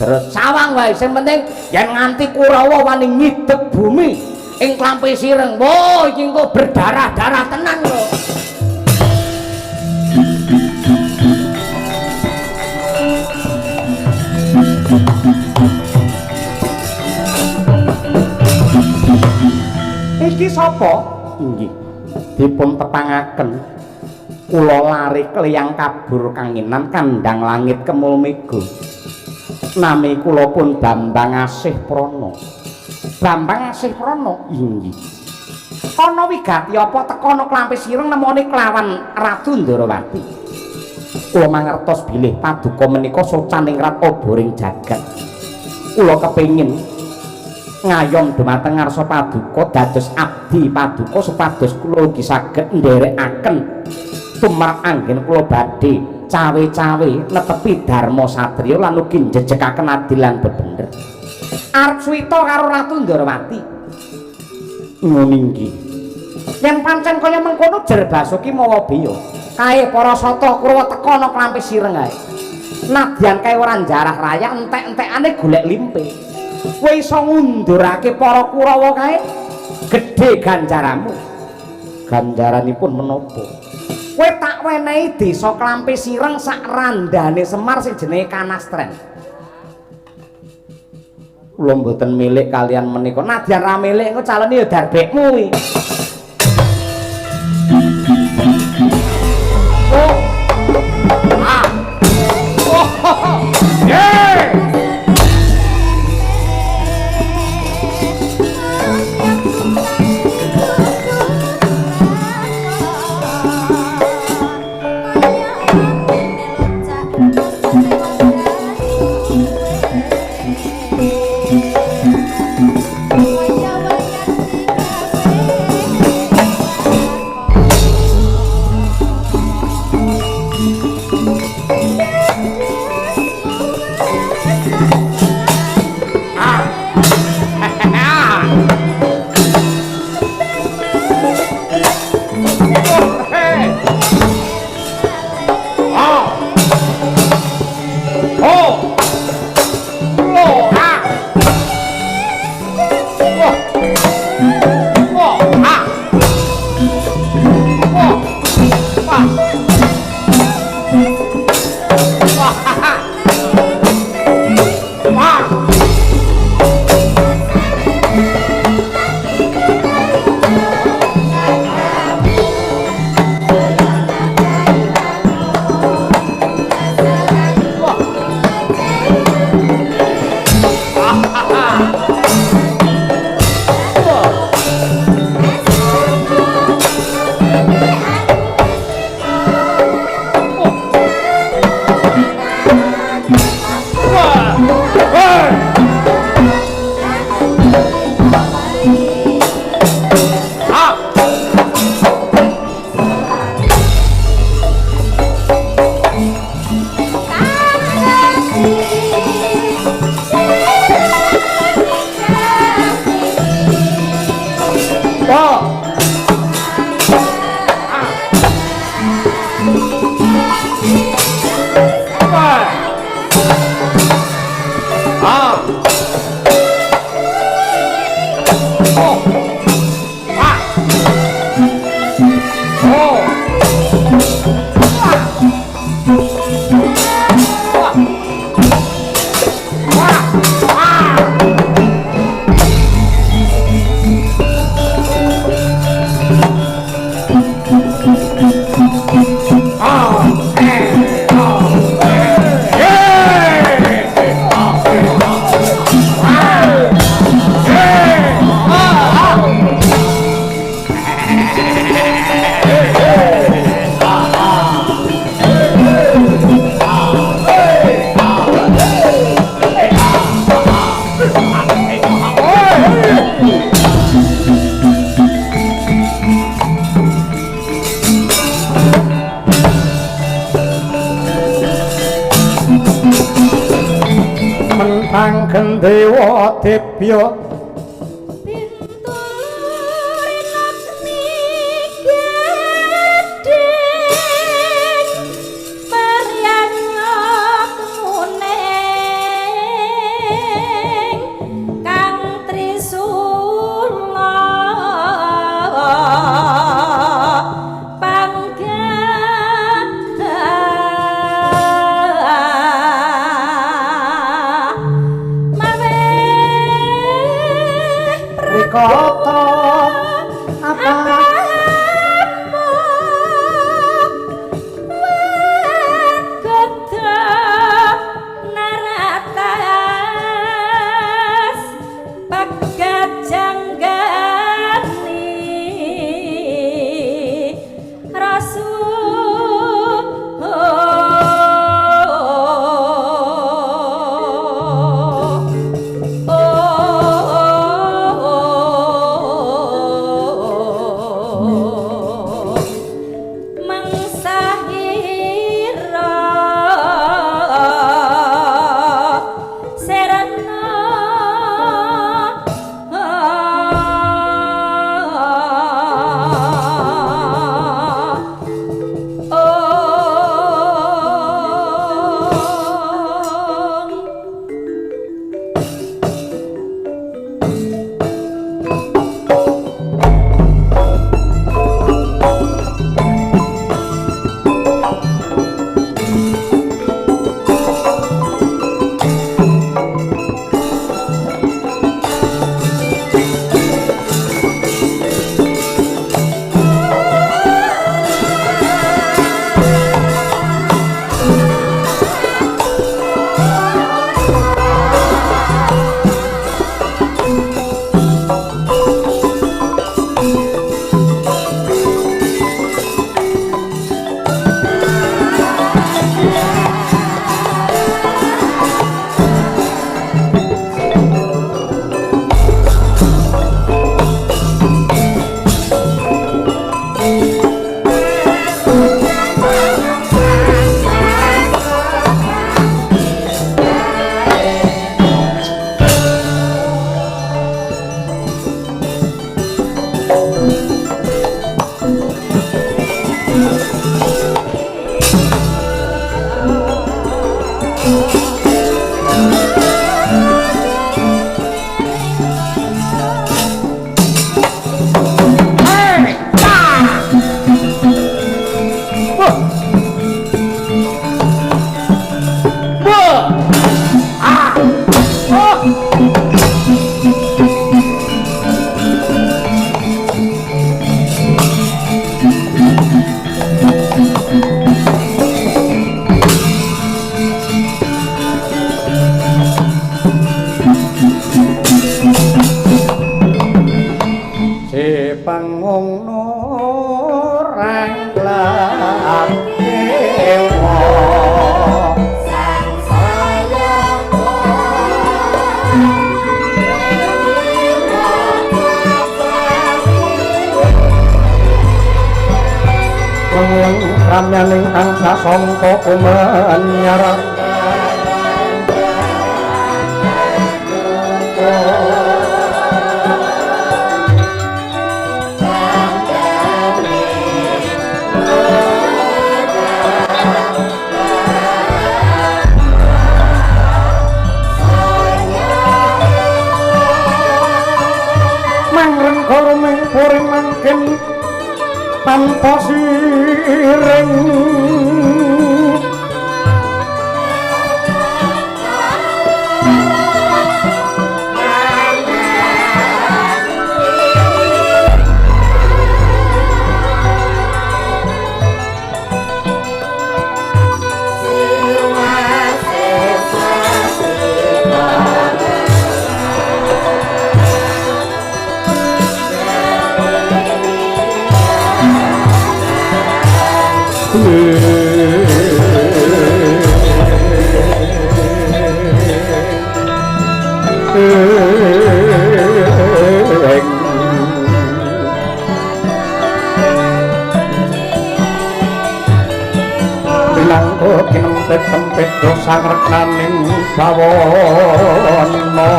Terus sawang wae sing penting yen nganti Kurawa wani ngidek bumi ing Klampi Sireng. Wo iki engko berdarah-darah tenan lho. Iki sapa? Inggih. Dipun tepangaken kula lari kliyang kabur kanginan kandhang langit kemul mega. Nami kula pun Bambang Asih Prana. Bambang Asih Prana? Inggih. Ana wigati apa teka ana Klampi Sireng nemoni kelawan Ratu Ndorowati. Kula mangertos bilih paduka menika socaningrat oboring jagat. Kula kepengin ngayom dumateng ngarsa paduka dados abdi paduka supados kula ugi saged nderekaken tumrap anggen kula badhe cawe-cawe netepi dharma satriya lan ugi njejekaken adil lan bebener. Arep suwita karo Ratu Ndorowati. Ngono inggih. Yen pancen kaya mengkono jer Basuki mawa beya. Kae para sata Kurawa teka ana Klampi Sireng kae. Nadyan kae ora njarah raya entek-entekane golek limpe. Kowe iso ngundurake para Kurawa kae gedhe ganjaranmu. Ganjaranipun menapa? Kowe tak wenehi desa Klampi Sireng sak randane Semar sing jenenge Kanastren. Kula mboten milik kalian menika. Nadyan ra milik engko calone ya darbekmu kuwi. Oh. Ah. Oh. Yeah. Gendhewa debya kata apa ramyaning angsa sangka kumenyar mangrengga ruming puring mangkin tanpa siring. Bilangko kinempit-tempit dosa ngreknaning bawana.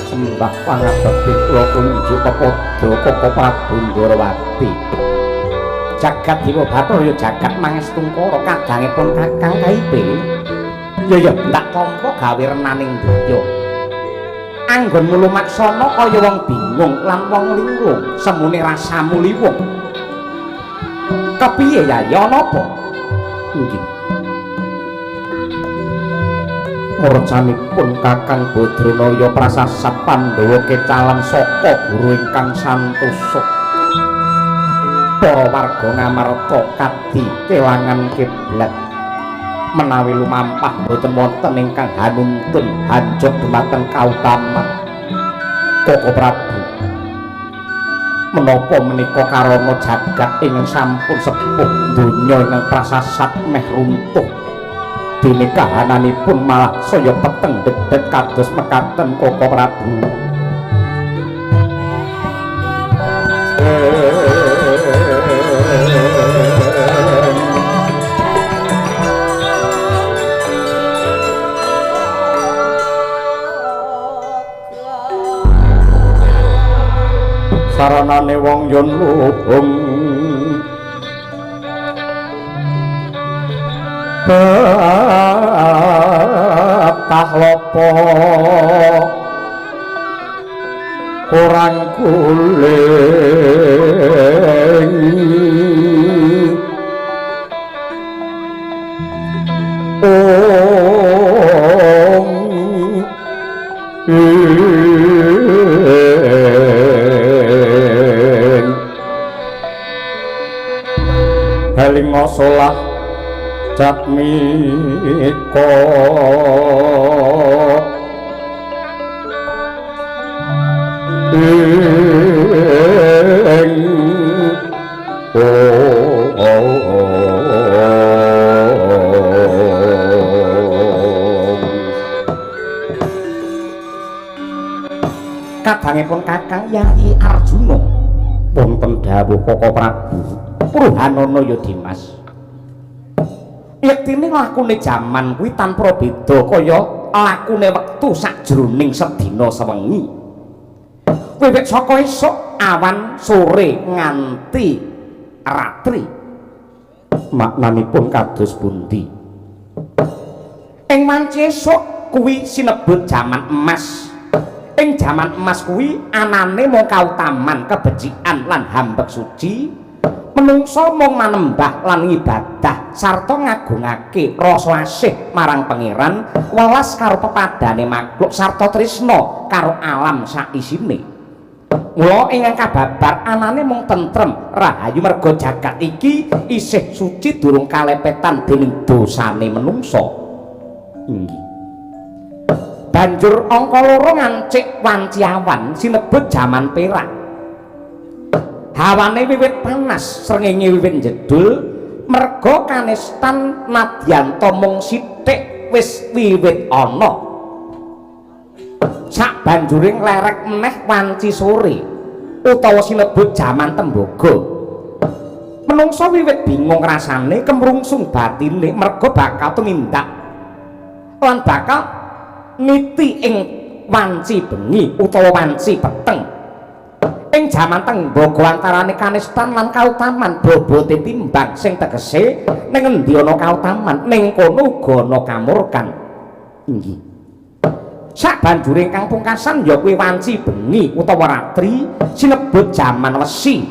Sembah pangabekti kula kunjuk pepadha Koko Prabu Ndorowati. Jagat Dewa Bathara jagat mangestungkara kadangipun Kakang Kaipe. Ya ya tak tampa gawe renaning donya. Anggonmu lumaksana kaya wong bingung lan wong linglung, semune rasamu liwung. Kepiye ya ya napa? Inggih. Murcanipun Kakang Badranaya prasasat Pandhawa kecalan saka guru ingkang santosa. Para warga Ngamarta kadi kelangan kiblat. Menawi lumampah boten wonten ingkang hanuntun hanjog dumateng kautaman. Koko Prabu, menapa menika karana jagat ingkang sampun sepuh, donya ingkang prasasat meh runtuh, dene kahananipun malah saya peteng dedet kados mekaten Koko Prabu? Saranane wong yen luhung betah lopo kurang kuling ong ing heling solah jatmika ing kadangipun Kakang Yai Arjuna wonten dawuh Koko Prabu. Pruhanana ya Dimas, yektine lakune jaman kuwi tanpa beda kaya lakune wektu sakjroning sedina sewengi. Wiwit saka esuk, awan, sore nganti ratri. Maknanipun kados pundi? Ing wanci esuk kuwi sinebut jaman emas. Ing jaman emas kuwi anane mung kautaman, kebecikan lan hambek suci. Menungsa mung manembah lan ngibadah sarta ngagungake rasa asih marang pangeran, welas karo pepadane makhluk sarta tresna karo alam saisine. Mula ingkang kababar anane mung tentrem rahayu merga jagat iki isih suci durung kalepetan dening dosane menungsa. Inggih. Banjur angka loro ngancik wanci awan sinebut jaman perak. Hawane wiwit panas, srengenge wiwit njedul, merga kanistan nadyanta mung sithik wis wiwit ana. Sabanjure nglerek meneh wanci sore utawa sinebut jaman tembaga. Menungsa wiwit bingung rasane, kemrungsung batine merga bakal tumindak lan bakal niti ing wanci bengi utawa wanci peteng. Ing jaman tembaga antarane kanistan lan kautaman bobote timbang, sing tegese ning endi ana kautaman ning kono uga ana kamurkan. Inggih. Sabanjure ingkang pungkasan ya kuwi wanci bengi utawa ratri sinebut jaman wesi.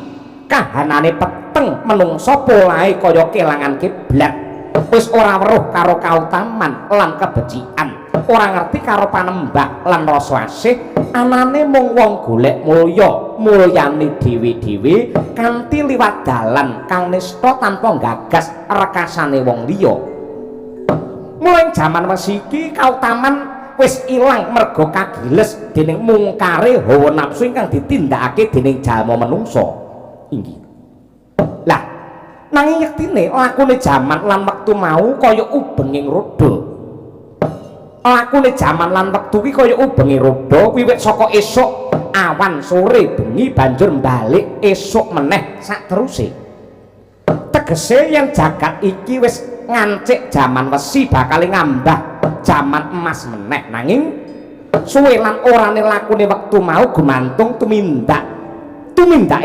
Kahanane peteng, menungsa polahe kaya kelangan kiblat, wis ora weruh karo kautaman lan kebecikan, ora ngerti karo panembah lan rasa asih, anane mung wong golek mulya, mulyane dhewe-dhewe kanthi liwat dalan kang nista tanpa nggagas rekasane wong liya. Mulai jaman wesi iki kautaman wis ilang merga kagiles dening mungkare hawa nafsu ingkang ditindakake dening jalma menungsa. Inggih. Lah, nanging yektine lakune jaman lan wektu mau kaya ubenging roda. Lakune jaman lan wektu ki kaya ubenge roda, wiwit saka esuk, awan, sore, bengi, banjur balik esuk meneh sakteruse. Tegese yen jagat iki wis ngancik jaman wesi bakal ngambah jaman emas meneh, nanging suwe lan orane lakune wektu mau gumantung tumindake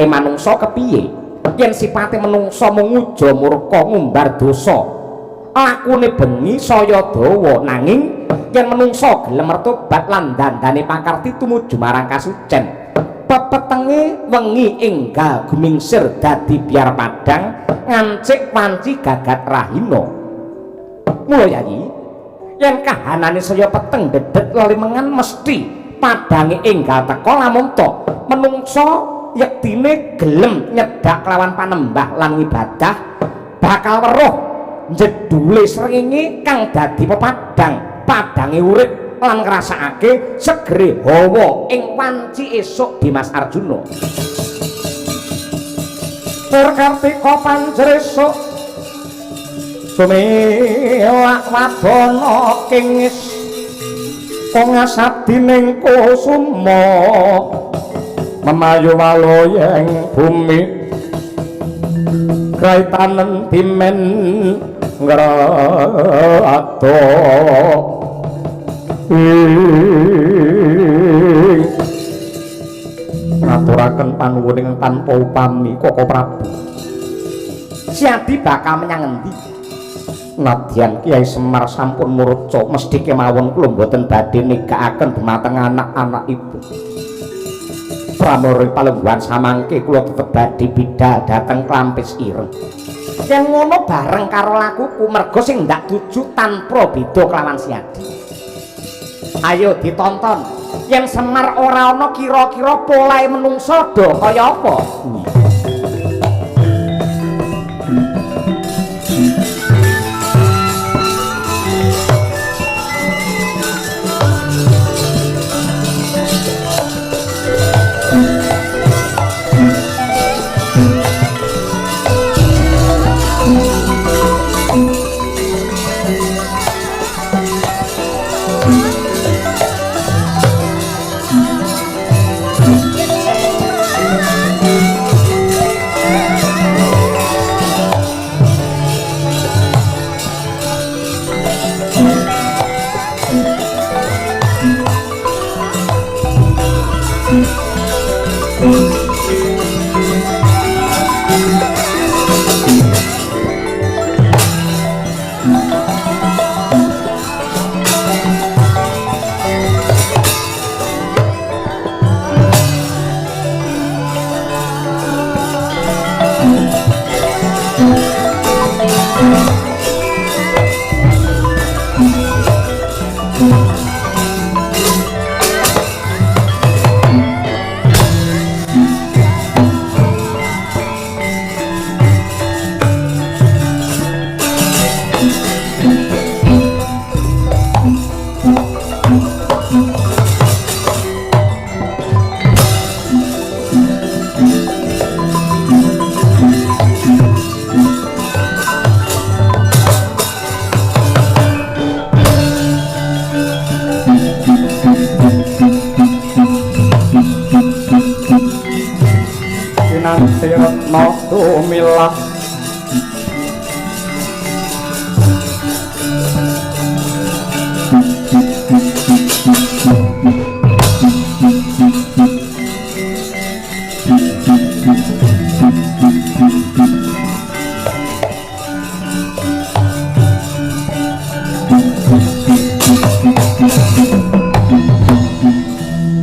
manungsa kepiye. Yen sipate menungsa mung nguja murka ngumbar dosa, lakune bengi saya dawa, nanging yen menungsa gelem mertobat lan dandane pakarti tumuju marang kasucen, pepetenge wengi enggal gumingsir dadi biar padang ngancik wanci gagat rahina. Mula Yayi, yen kahanane saya peteng dedet lelimengan mesti padange enggal teka lamun to menungsa yektine gelem nyedak kelawan panembah lan ibadah bakal weruh jedule srengenge kang dadi pepadang padange urip lan ngrasakake segere hawa ing wanci esuk Dimas Arjuna. Tur Kartika panjer esuk sumilak wadana kengis kongasadining kusuma memayu waloyeng bumi kraitanen dimen ngrado ngaturaken panuwun ingkang tanpa upami Koko Prabu. Siadi bakal menyang endi? Nadyan Kyai Semar sampun murca mesthi kemawon kula mboten badhe nigakaken dumateng anak-anakipun. Pramara palungguhan samangke kula tetep badhe bidal dhateng Klampis Ireng. Yen ngono bareng karo lakuku merga sing ndak tuju tanpa beda kelawan Siadi. Ayo ditonton. Yen Semar ora ana kira-kira polahe menungsa do kaya apa? Kinanti retna tumilah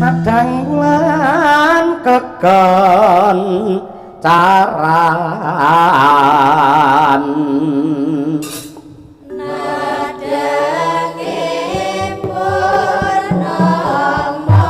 padang bulan keken caran Nadange purnama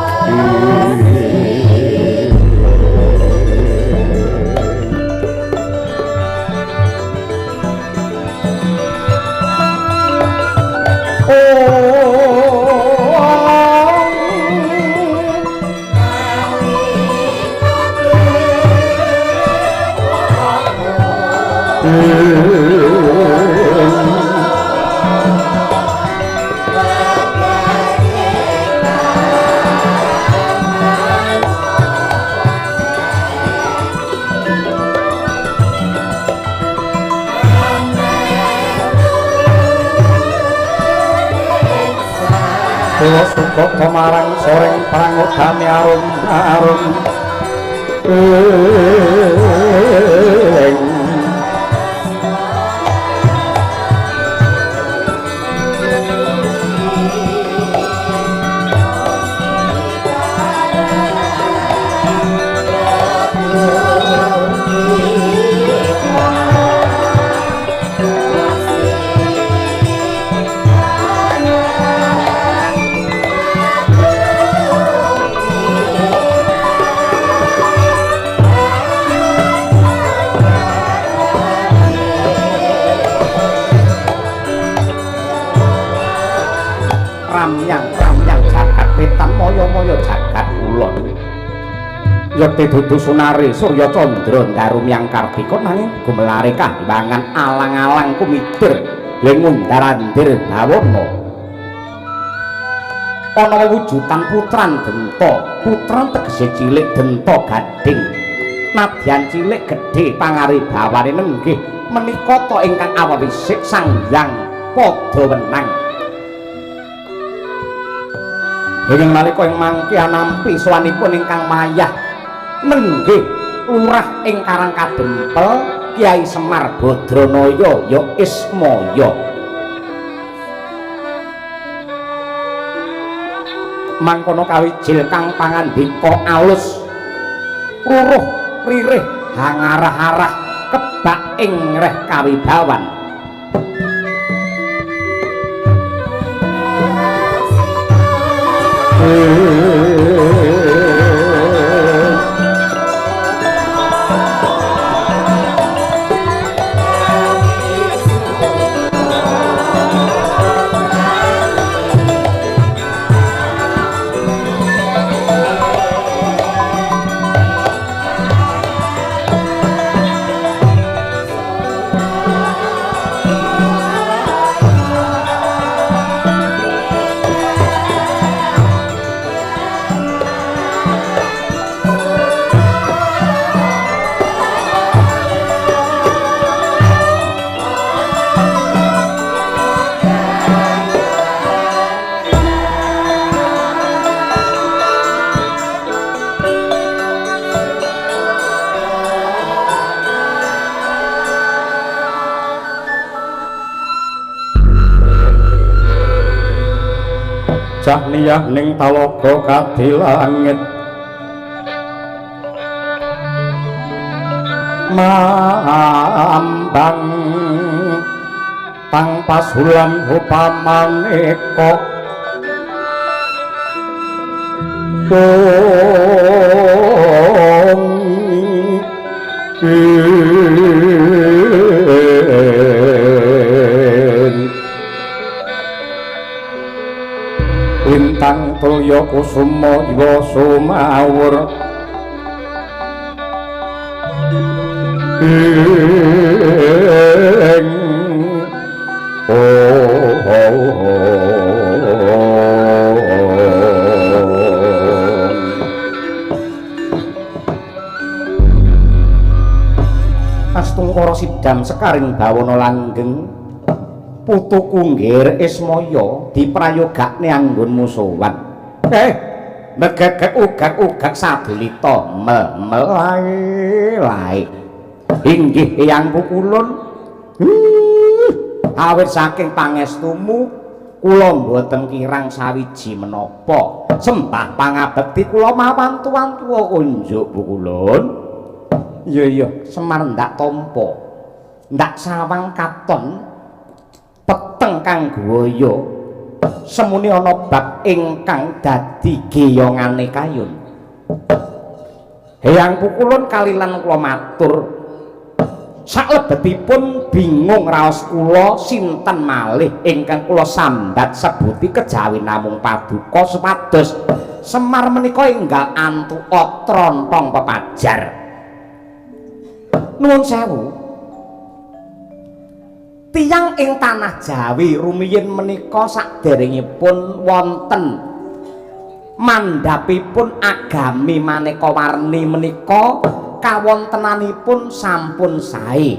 Kula sugata marang soreng prangodane arum arum ing Yekti dudu sunari Surya Candra Ndaru Myang Kartika nanging gumelare kahiwangan alang-alang kumitir yen ngundar-andir bawana. Ana wujudan putran denta, putran tegese cilik, denta gading. Nadyan cilik gedhe pangaribawane nenggih menika ta ingkang awawisik Sang Hyang Padha Wenang. Ing nalika ing mangke anampi sowanipun ingkang mayah nenggih lurah ing Karang Kadempel Kyai Semar Badranaya ya Ismaya. Mangkono kawijil kang pangandika alus ruruh ririh hangarah-arah kebak ing reh kawibawan. Cahniyah ning talaga kadilangit mambang tang pasulan upamaneka lintang tulya kusuma iwa sumawur ing Astungkara sidam sekaring bawana langgeng putuku nggir Ismaya diprayogakne anggon musuhan. Megegek ugak-ugak sadulita mel-melae lae. Inggih Eyang Pukulun. Awit saking pangestumu kula mboten kirang sawiji menapa. Sembah pangabekti kula mawantu-wantu kunjuk Pukulun. Iya iya, Semar ndak tampa. Ndak sawang katon peteng kang guwaya. Semune ana bab ingkang dadi geyongane kayun. Eyang Pukulun kalilan kula matur. Saklebetipun bingung raos kula sinten malih ingkang kula sambat sebuti kejawi namung paduka supados Semar menika enggal antuka trontong pepajar. Nuwun sewu. Tiyang ing tanah Jawi rumiyin menika saderengipun wonten mandhapipun agami maneka warni menika kawontenanipun sampun sae.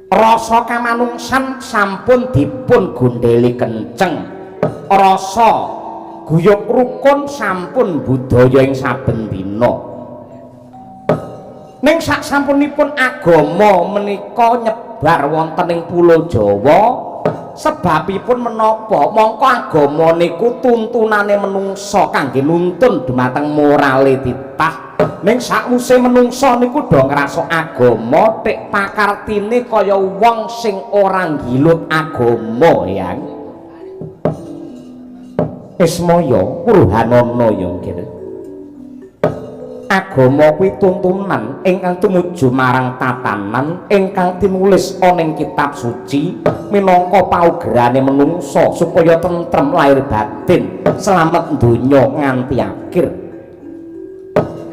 Rasa kamanungsan sampun dipun gondheli kenceng. Rasa guyub rukun sampun budaya ing saben dina. Ning sasampunipun agama menika nyebar wonten ing Pulo Jawa, sebabipun menapa mongko agama niku tuntunane menungsa kangge nuntun dumateng morale titah. Ning sakwise menungsa niku do ngrasuk agama tik pakartine kaya wong sing ora nggilut agama. Yang Ismaya Purhanana ya nggih. Agama kuwi tuntunan ingkang tumuju marang tatanan ingkang tinulis ana ing kitab suci minangka paugerane menungsa supaya tentrem lahir batin, slamet donya nganti akhir.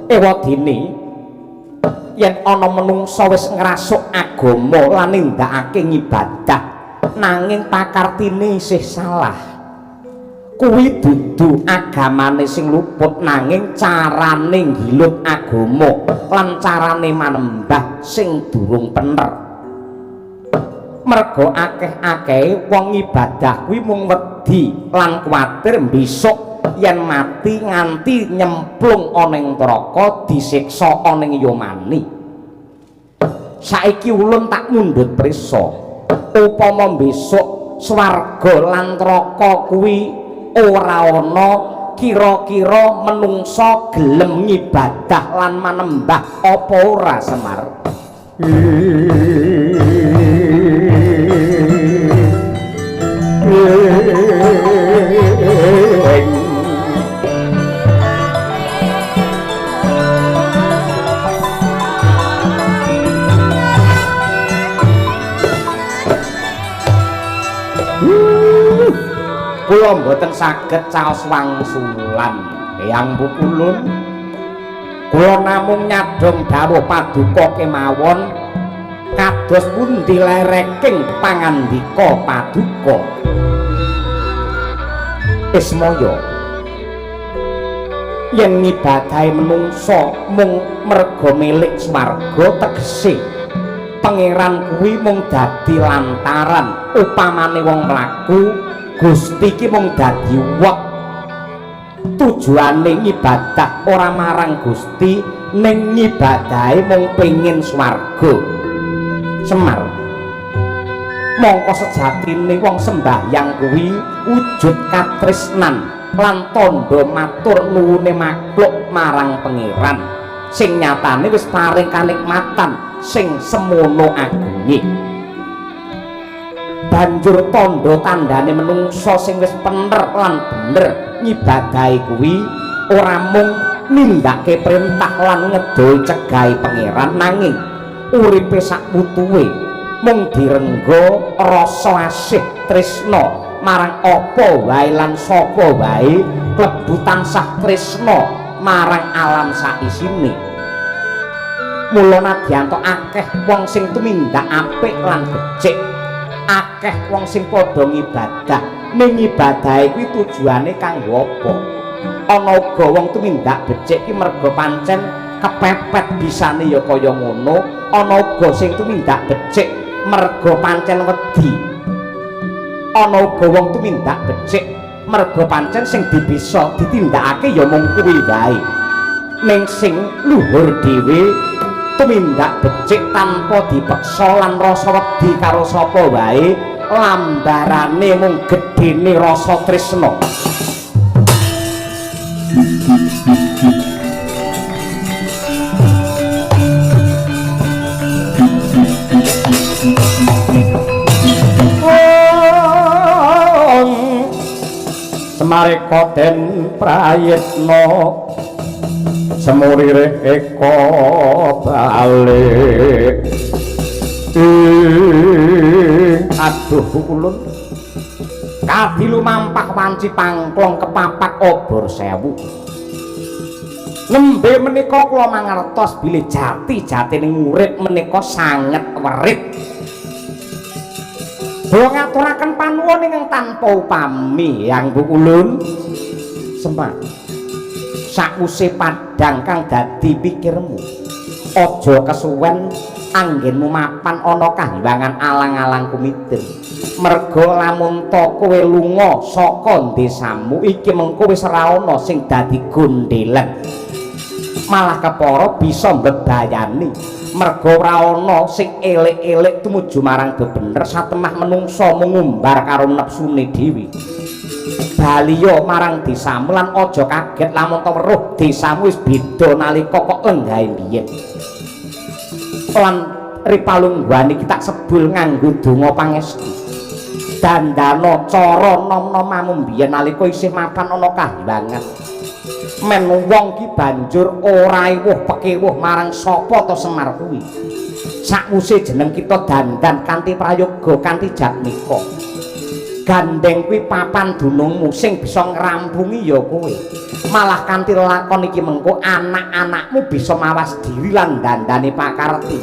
Ewadene yen ana menungsa wis ngrasuk agama lan nindakake ngibadah nanging pakartine isih salah, kuwi dudu agamane sing luput nanging carane nggilut agama lan carane manembah sing durung pener. Merga akeh-akehe wong ibadah kuwi mung wedi lan kuwatir besok yen mati nganti nyemplung ana ing neraka disiksa ana ing yomani. Saiki ulun tak mundhut prisa, upama besok swarga lan neraka kuwi ora ana, kira-kira menungsa gelem ngibadah lan manembah apa ora, Semar? Kula mboten saged caos wangsulan, Eyang Pukulun. Kula namung nyadhong dawuh paduka kemawon kados pundi lereking pangandika paduka. Ismaya, yen ngibadahe menungsa mung merga milik swarga, tegese pangeran kuwi mung dadi lantaran. Upamane wong mlaku, Gusti ki mung dadi wek. Tujuane ngibadah ora marang Gusti, ning ngibadahe mung pengin swarga. Semar, mongko sejatine wong sembahyang kuwi wujud katresnan lan tandha matur nuwune makhluk marang pangeran sing nyatane wis paring kanikmatan sing semono agunge. Banjur tandha tandane menungsa sing wis pener lan bener ngibadahi kuwi ora mung nindakake perintah lan ngedohi cegahe pangeran, nanging uripe sakputuwe mung direngga rasa asih tresna marang apa wae lan sapa wae, klebu tansah tresna marang alam saisine. Mula nadyan to akeh wong sing tumindak apik lan becik, akeh wong sing padha ngibadah, ning ibadahe kuwi tujuane kanggo apa? Ana uga wong tumindak becik ki merga pancen kepepet bisane ya kaya ngono, ana uga sing tumindak becik merga pancen wedi, ana uga wong tumindak becik merga pancen sing dibisa ditindakake ya mung kuwi wae. Ning sing luhur dhewe tumindak becik tanpa dipeksa lan rasa wedi karo sapa wae, lambarane mung gedene rasa tresna. Semareka den prayitna semurire eka balik. Aduh kulun kadilu mampah wanci pangklong kepapak obor sewu. Nembe menika kula mangertos bilih jati-jatining murid menika sanget werit. Kula ngaturaken panuwun ingkang tanpa upami, Yang Pukulun. Semar, sakwuse padhang kang dadi pikirmu, aja kesuwen anggenmu mapan ana kahyangan alang-alang kumitir. Merga lamun ta kowe lunga saka desamu iki mengko wis ora ana sing dadi gondhelan, malah kepara bisa mbebayani. Merga ora ana sing elek-elek tumuju marang bebener, satemah menungsa mung ngumbar karo nepsune dhewe. Baliya marang desamu lan aja kaget lamun ta weruh desamu wis beda nalika kok lenggahe biyen. Lan ripalungguhan iki tak sebul nganggo donga pangestu. Dandana cara nom-nomamu biyen nalika isih mapan ana kahyangan. Men wong ki banjur ora ewuh pekewuh marang sapa ta Semar kuwi. Sakwuse jeneng kita dandan kanthi prayoga kanthi jatmika. Gandeng kuwi papan dunungmu sing bisa ngrampungi ya kowe. Malah kanthi lakon iki mengko anak-anakmu bisa mawas diri lan dandani pakarti.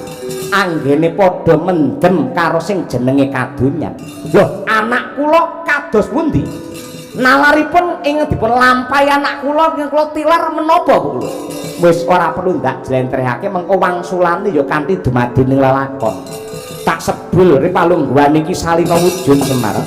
Anggene padha mendem karo sing jenenge kadonyan. Loh, anak kula kados pundi? Nalaripun ing dipun lampahi anak kula ing kula tilar menapa kula? Wis ora perlu ndak jlentrehake mengko wangsulane ya kanthi dumadining lelakon. Tak sebul ri palungguhan iki salina wujud Semar.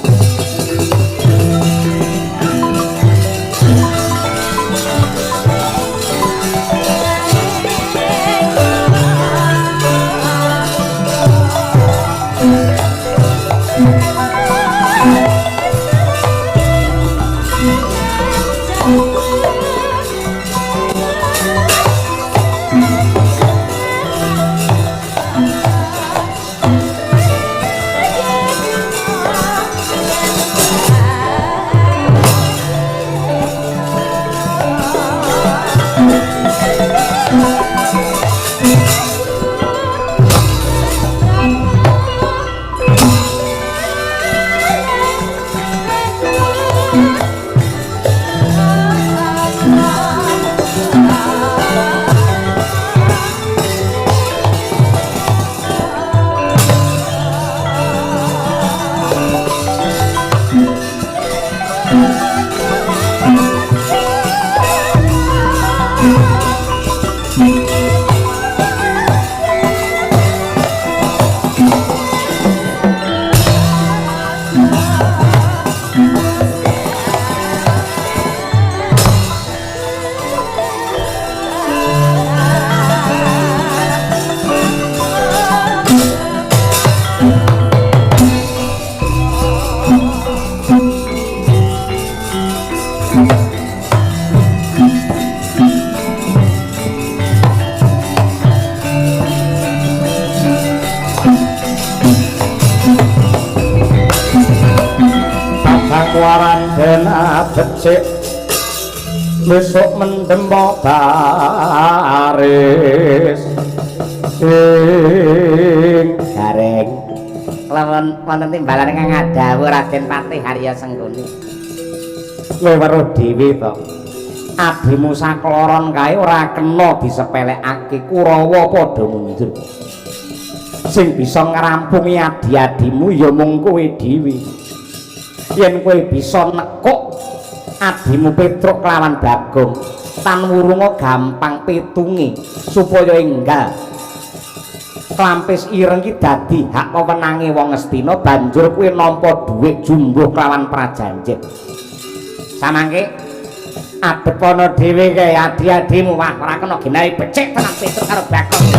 Becik besok mendem baris ing Gareng lawan wonten timbalan ingkang ngadhawuh Raden Patih Harya Sengkuni. Kowe weruh dhewe to, adimu sakloron kae ora kena disepelekake. Kurawa padha mundur, sing bisa ngrampungi adi-adimu ya mung kowe dhewe. Yen kowe bisa nekuk adimu Petruk kelawan Bagong tan wurunga gampang pitunge supaya enggal Klampis Ireng ki dadi hak wewenange wong Ngastina, banjur kowe nampa dhuwit jumbuh kelawan prajanjen. Samangke adepana dhewe kae adi-adimu, wah ora kena genahi becik tenan Petruk karo Bagong.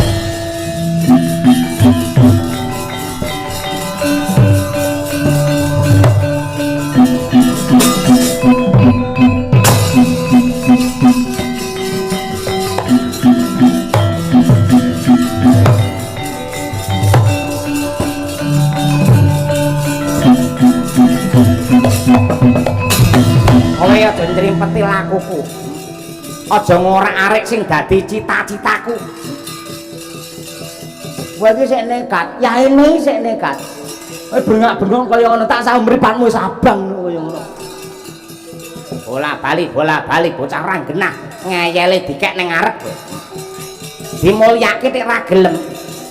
Kowe aja nrimpeti lakuku. Aja ngorak-arik sing dadi cita-citaku. Kowe iki sik nekat, yaene sik nekat. Kowe bengak-bengok kaya ngono tak sah mripatmu wis abang kaya ngono. Bola-bali bocah ora genah, ngeyele dikek ning ngarep kowe. Dimulyake tek ra gelem.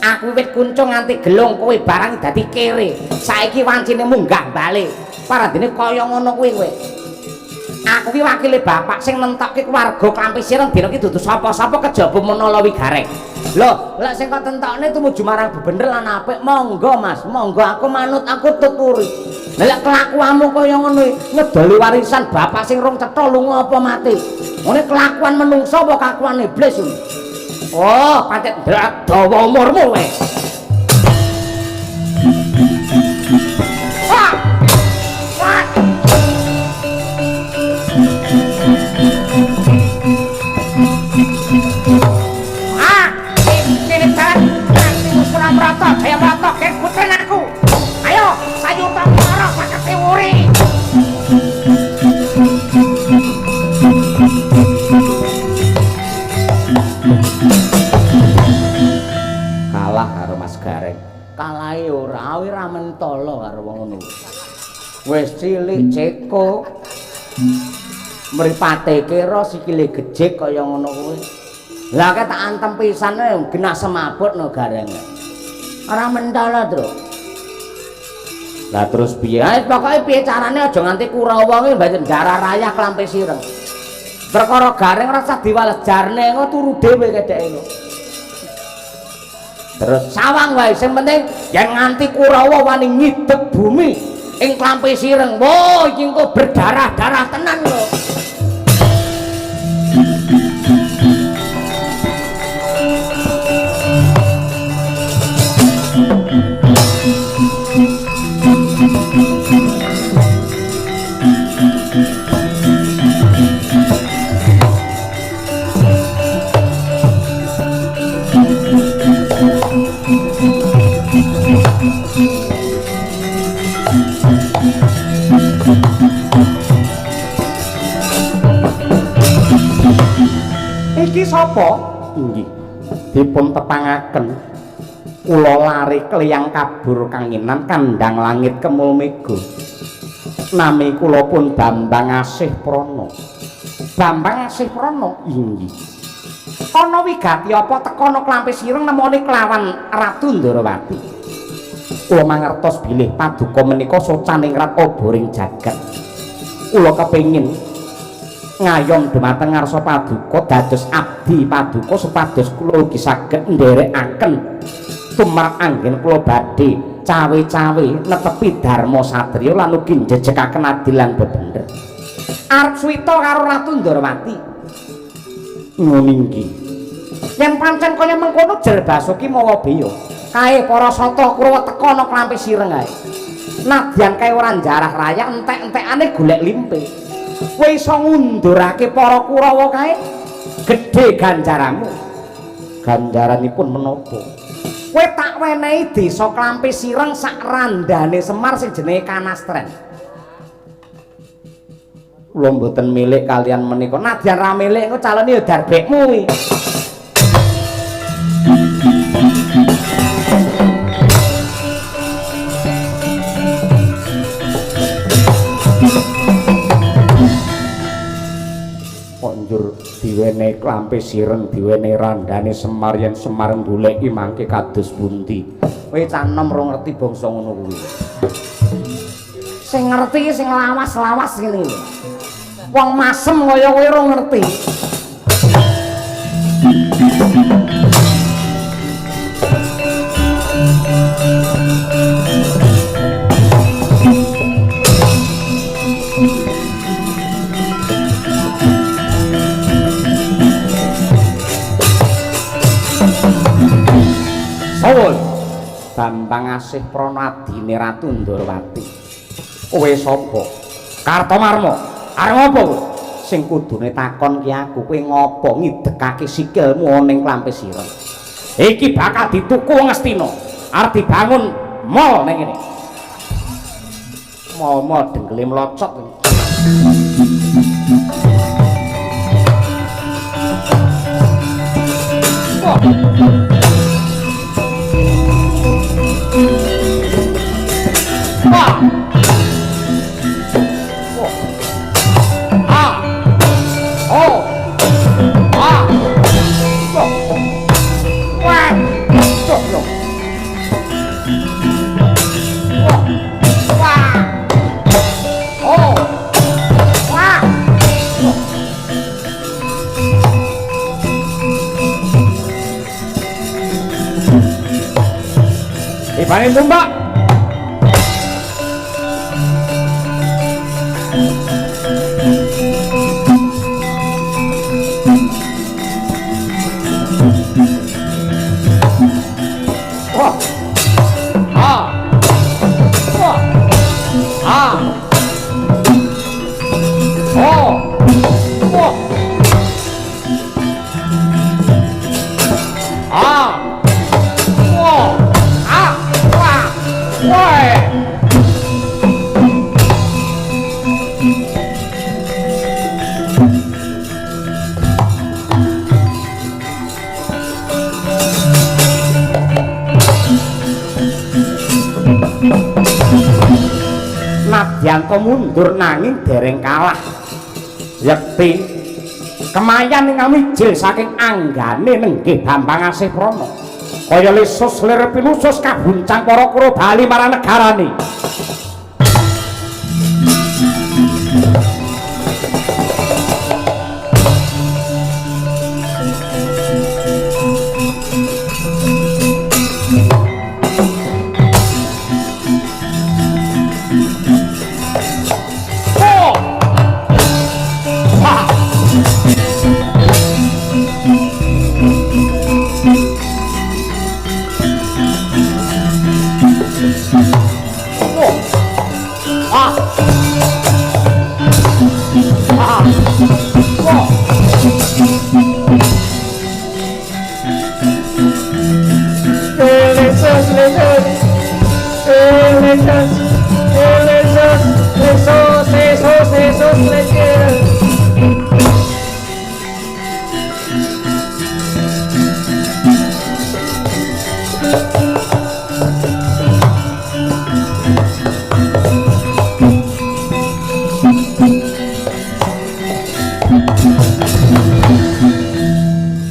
Aku wit kuncung nganti gelung kowe barang dadi kere. Saiki wancine munggah bali. Parandene kaya ngono kuwi kowe. Aku ki wakile bapak sing nentokke keluarga Klampis Ireng dina ki dudu sapa-sapa kejaba Manalawi Gareng. Lho, lek sing kok tentokne tumuju marang bebener lan apik, monggo Mas, monggo aku manut, aku tuturi. Lah lek kelakuanmu kaya ngono ngedoli warisan bapak sing rong cetha lunga apa mati. Ngene kelakuan menungso apa kelakuan iblis kuwi? Oh, pancet dawa umurmu kowe. Kalah karo Mas Gareng. Kalahe ora, awi ra mentolo karo wong ngono. Wis cilik ceko. Mripate kira sikile gejik kaya ngono kuwi. Lah kek tak antem pisan genah semabut no Gareng. Ora mentol, Tru. Lah terus piye? Ha pokoke piye carane aja nganti Kurawa kuwi mbajen darah rayah Klampe Sireng. Perkara Gareng ora usah diwales jarne engko turu dhewe kedeke engko. Terus sawang wae sing penting yen nganti Kurawa wani ngidek bumi ing Klampe Sireng. Wo iki engko berdarah-darah tenan lho. Iki sapa? Inggih. Dipun tepangaken kula lare kliyang kabur kanginan kandhang langit kemul mega. Nami kula pun Bambang Asih Prana. Bambang Asih Prana? Inggih. Ana wigati apa tekana Klampe Sireng nemoni kelawan Ratu Ndorowati? Kula mangertos bilih paduka menika socaningrat oboring jagat. Kula kepengin ngayom dumateng ngarsa paduka dados abdi paduka supados kula ugi saged nderekaken tumrap anggen kula badhe cawe-cawe netepi dharma satriya lan ugi njejekaken adil lan bebener. Arep suwita karo Ratu Ndorowati. Ngono inggih. Yen pancen kaya mengkono jer Basuki mawa beya. Kae para sata Kurawa teka ana Klampe Sireng kae. Nadyan kae ora njarah raya entek-entekane golek limpe. Kowe iso ngundurake para Kurawa kae gedhe ganjaranmu. Ganjaranipun menapa? Kowe tak wenehi desa Klampe Sireng sak randane Semar sing jenenge Kanastren. Kula mboten milik kalian menika. Nadyan ra milik engko calone ya darbekmu kuwi. Njur diwenehi Klampe Sireng, diwenehi randane Semar, yen Semar goleki mangke kados pundi? Kowe cah enom ora ngerti bangsa ngono kuwi. Sing ngerti sing lawas-lawas ngene lho. Wong masem kaya kowe ora ngerti. Sawul Bambang Asih Prana adine Ratu Ndorowati. Kowe sapa? Kartomarma. Arep ngopo kowe? Sing kudune takon ki aku, kowe ngopo ngidekake sikilmu ana ning Klampe Sireng? Iki bakal dituku wong Astina. Arep dibangun mall ning kene. Mall-mall denggele mlocot. Wah. Wah. Ah. Oh. Ah. Wah. Wah. Oh. Wah. Ibane tumbak. Wah. Ah. Wah. Ah. Oh. Wah. Ah. Wah. Ah. Wah. Wah. Mardianto mundur nanging dereng kalah. Yekti kemayan ing awijil saking anggane nenggih Bambang Asih Prana. Kaya lesus lir pinusus kabuncang para Kurawa bali marang negarane.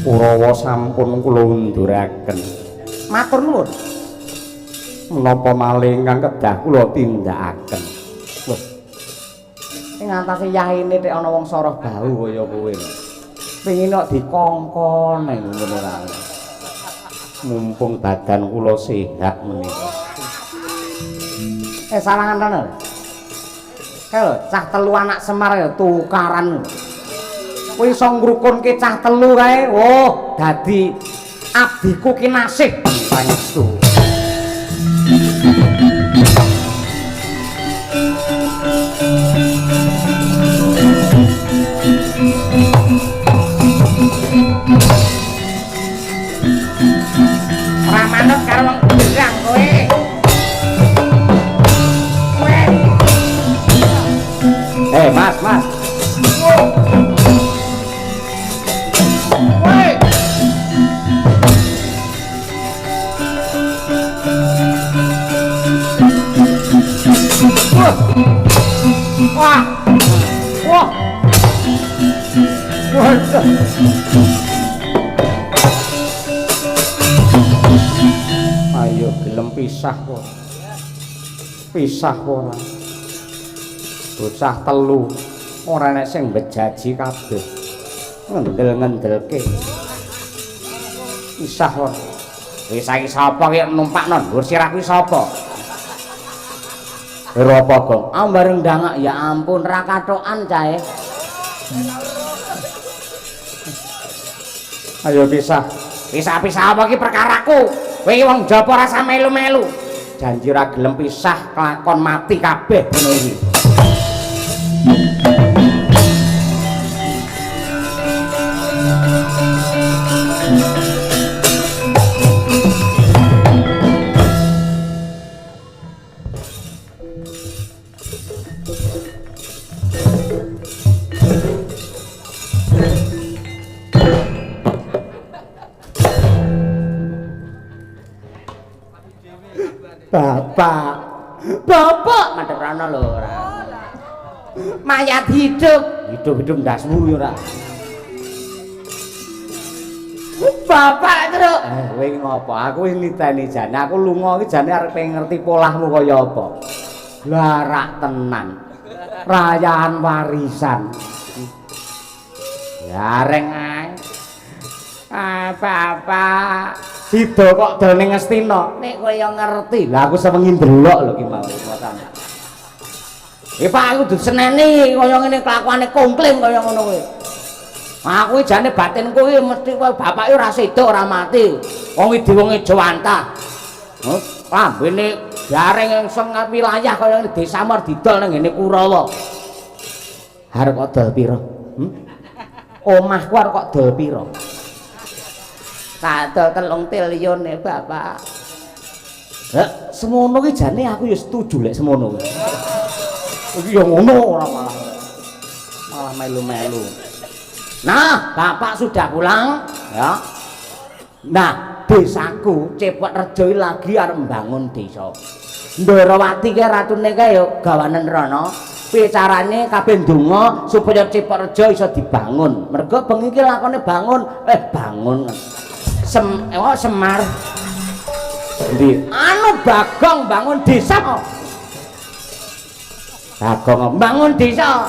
Kurawa sampun kula unduraken. Matur nuwun. Menapa malih ingkang kedah kula tindakaken? Lho. Ing antase yahine tek ana wong soroh bau kaya kowe. Pengin kok dikongkon ning ngono ora. Mumpung badan kula sehat menika. Salangan rono. Kae lho, cah telu anak Semar ya tukaran. Kowe iso ngrukunke cah telu kae. Oh, dadi abdiku kinasih pangestu. Ora manut karo wong gerang kowe. Kowe. Mas, Mas. Wah. Wah. Waduh. Ayo gelem pisah kok. Pisah ora. Bocah telu ora enek sing bejaji kabeh. Ngendel-ngendelke. Pisah ora. Wis saiki sapa ki numpakno dhuwur sirah kuwi sapa? Ora apa, Gong? Ah bareng ndangak ya ampun ra kathokan cae. Ayo pisah. Pisah-pisah apa ki perkaraku? Kowe iki wong Japa ora usah melu-melu. Janji ora gelem pisah kelakon mati kabeh ngono iki. Bapak, bapak madhep rono lho ora. Mayat hidup, hidup-hidup ndasmu ya ora. Bapak truk. Kowe iki ngopo? Aku wis niteni jane aku lunga iki jane arep ngerti polahmu kaya apa. Larak tenan. Rayaan warisan. Gareng ae. Ah, bapak. Sida kok dol ning Ngastina. Nek kowe yo ngerti. Lah aku sewengi ndelok lho ki mau macane. Pak aku diseneni kaya ngene kelakuane komplain kaya ngono kuwi. Aku jane batinku iki mesti kowe bapake ora sida ora mati. Wong iki wong Jawantah. Heh, lambene garing ing sengat wilayah kaya ngene desa Mar didol nang ngene Kurawa. Arep kok dol pira? Omahku arep kok dol pira? Tak dol 3 triliun e bapak. Lah semono ki jane aku ya setuju lek semono. Iki ya ngono ora malah. Malah melu-melu. Nah, bapak sudah pulang ya. Nah, desaku Cepet Rejo lagi arep mbangun desa. Ndorowati kae ratune kae ya gawanen rono. Piye carane kabeh ndonga supaya Cepot Rejo iso dibangun. Mergo bengi iki lakone bangun, bangun. Semar. Endi? Anu Bagong bangun desa kok. Bagong bangun desa.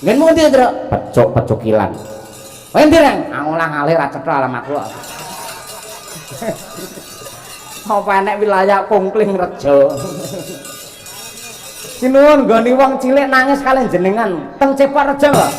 Nggenmu endi, Truk? Pecuk-pecukilan. Kowe endi, Reng? Aku lah ngalih ra cetha alamatku kok. Apa enek wilayah Kungkling Rejo? Sinuwun nggone wong cilik nangis kalian jenengan teng Cepot Rejo kok.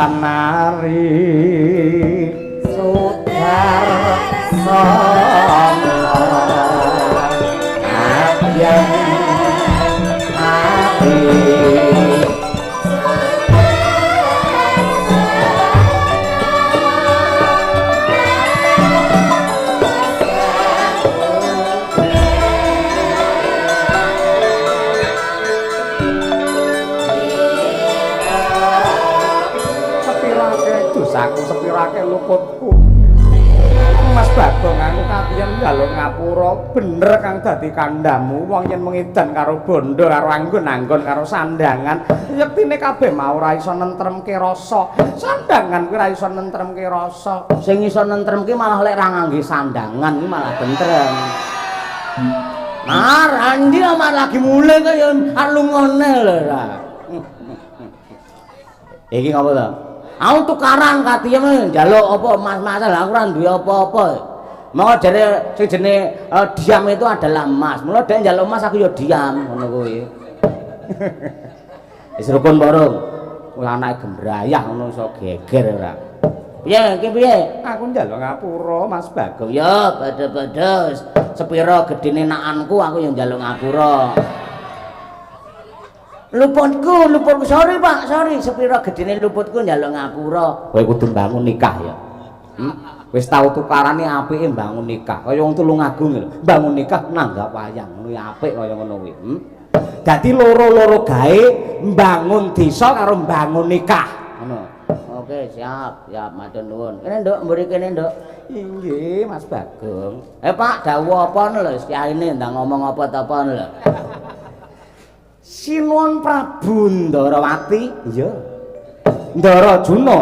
Nari Sudarsono Abyan Ari Dosaku sepirake luputku. Mas Bagong aku kabiyen njaluk ngapura bener kang dadi kandhamu wong yen mengidan karo bondo karo anggon-anggon karo sandangan yektine kabeh mau ora iso nentremke rasa. Sandangan kuwi ora iso nentremke rasa. Sing iso nentremke malah lek ra ngangge sandangan kuwi malah tentrem. Mar andi amar lagi mulih kaya arep lungone lho ra. Iki ngopo to? Aku tukaran katiyem njaluk apa mas-masan aku ora duwe apa-apa. Monggo jare sing jenenge diam itu adalah emas. Mula dhek njaluk emas aku ya diam ngono kuwi. Wis rukun bareng. Ora anake gembrayah ngono iso geger ora. Piye iki piye? Aku njaluk ngapura Mas Bagong. Ya padha-padha sepira gedene nakanku aku ya njaluk ngapura. Luputku, luputku, sorry Pak, sorry, sepira gedene luputku njaluk ngapura. Kowe kudu bangun nikah ya. Wis tau tukarane apike bangun nikah. Kaya wong Tulungagung lho, bangun nikah nanggap wayang ngono ya apik kaya ngono kuwi. Dadi loro-loro gawe mbangun desa karo mbangun nikah. Ngono. Oke, siap, siap, matur nuwun. Kene Nduk, mburi kene Nduk. Inggih, Mas Bagong. Pak, dawuh apa lho, kiyaine ndang ngomong apa ta apa lho. Sinuwun Prabu Ndarawati, iya. Ndarajuna,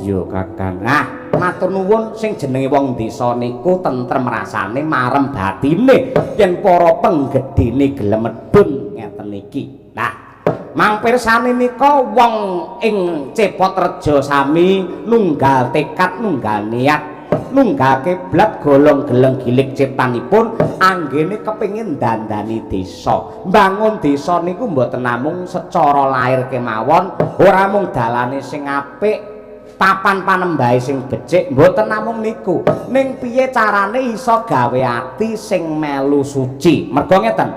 iya Kakang. Nah, matur nuwun sing jenenge wong desa niku tentrem rasane, marem batine yen para penggedhene gelem medhun ngeten iki. Nah, mangpirsane nika wong ing Cepot Rejo sami nunggal tekad, nunggal niat, nunggal kiblat golong geleng gilik ciptanipun anggene kepengin dandani desa. Mbangun desa niku mboten namung secara lahir kemawon, ora mung dalane sing apik, papan panembahe sing becik, mboten namung niku. Ning piye carane iso gawe ati sing melu suci. Mergo ngeten,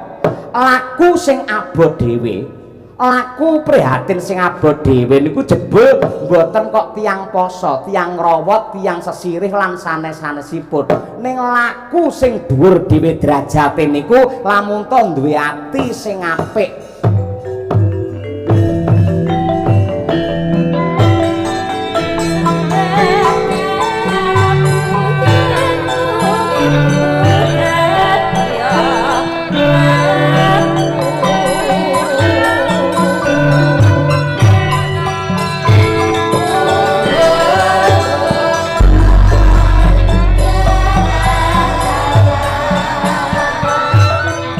laku sing abot dhewe, laku prihatin sing abot dhewe niku jebul mboten kok tiyang poso, tiyang ngrawat, tiyang sesirih lan sanes-sanesipun. Ning laku sing dhuwur dhewe derajate niku lamun to duwe ati sing apik.